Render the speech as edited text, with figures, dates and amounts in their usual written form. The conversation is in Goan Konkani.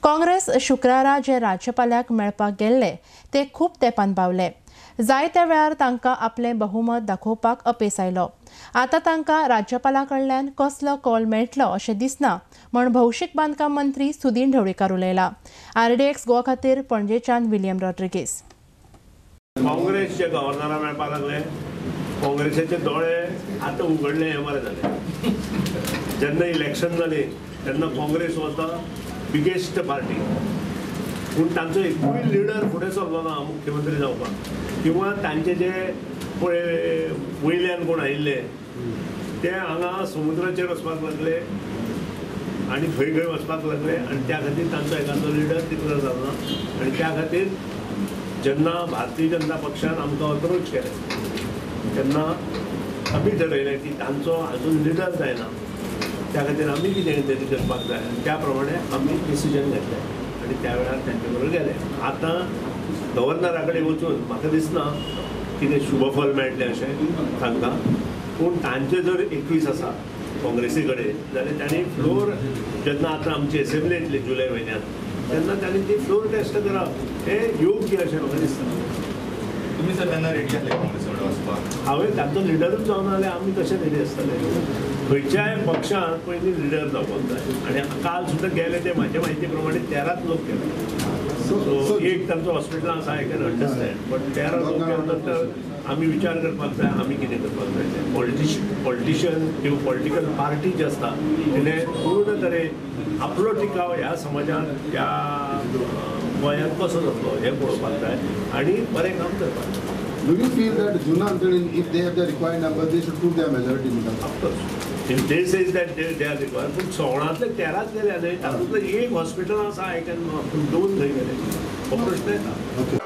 काँग्रेस शुक्रारा जे राज्यपालाक मेळपाक गेल्ले ते खूब तेंपान पावले. जायत्या वेळार तांकां आपलें बहुमत दाखोवपाक अपेस आयलो. आतां तांकां राज्यपाला कडल्यान कसलो कॉल मेळटलो अशें दिसना म्हण भौशीक बांदकाम मंत्री सुदीन ढवळीकार उलयला. आरडीएक्स गोवा खातीर पणजेच्यान विलियम रॉड्रिगीस. काँग्रेसचे गव्हर्नरा मेळपाक लागले, काँग्रेसाचे दोळे आतां उगडले हें बरें जालें. जेन्ना इलेक्शन जालें तेन्ना Congress was the biggest party, पूण तांचो एकूय लिडर फुडें सरलो ना मुख्यमंत्री जावपाक, किंवा तांचे जे पळय वयल्यान कोण आयिल्ले ते हांगा समुद्राचेर वचपाक लागले आनी खंय खंय वचपाक लागले आनी त्या खातीर तांचो एकादो लिडर तितलो जालो ना. आनी त्या खातीर जेन्ना भारतीय जनता पक्षान आमकां अप्रोच केलें तेन्ना आमी ठरयलें की तांचो आजून लिडर जायना, त्या खातीर आमी कितें तरी करपाक जाय आनी त्या प्रमाणे आमी डिसिजन घेतलें आनी त्या वेळार तांचे बरोबर गेले. आतां गव्हर्नरा कडेन वचून म्हाका दिसना कितें शुभफल मेळटलें अशें सांगता, पूण तांचे जर 21 आसा काँग्रेसी कडेन जाल्यार तांणी फ्लोर जेन्ना आतां आमची एसेंब्ली येतली जुलय म्हयन्यांत तेन्ना तांणी ती फ्लोर टेस्ट करप हें योग्य अशें म्हाका दिसता. तुमी सर तेन्ना रेडी आसले काँग्रेस कडेन वचपाक? हांवें तांचो लिडरूच जावन जाल्यार आमी कशें रेडी आसतले? खंयच्याय पक्षान पयलीं लिडर जावपाक जाय आनी काल सुद्दां गेले ते म्हाजे म्हायती प्रमाणे 13 लोक गेले. सो एक तांचो हॉस्पिटलां आसा, I can understand, but 13 लोक गेले नंतर आमी विचार करपाक जाय आमी कितें करपाक जाय तें. पॉलिटिशियन किंवा पॉलिटिकल पार्टी जी आसता तिणें पूर्ण तरेन आपलो टिकाव ह्या समाजान ह्या गोंयांत कसो जातलो हें पळोवपाक जाय आनी बरें काम करपाक जाय. Do you feel that Juna Antonin, if they have the required number, they should prove their majority? Of course. If they say that they are required, पूण 16 13 गेले न्हय, तातूंतलें एक हॉस्पिटल आसा, I can, पूण 2 थंय गेले, हो प्रश्न येता. Okay.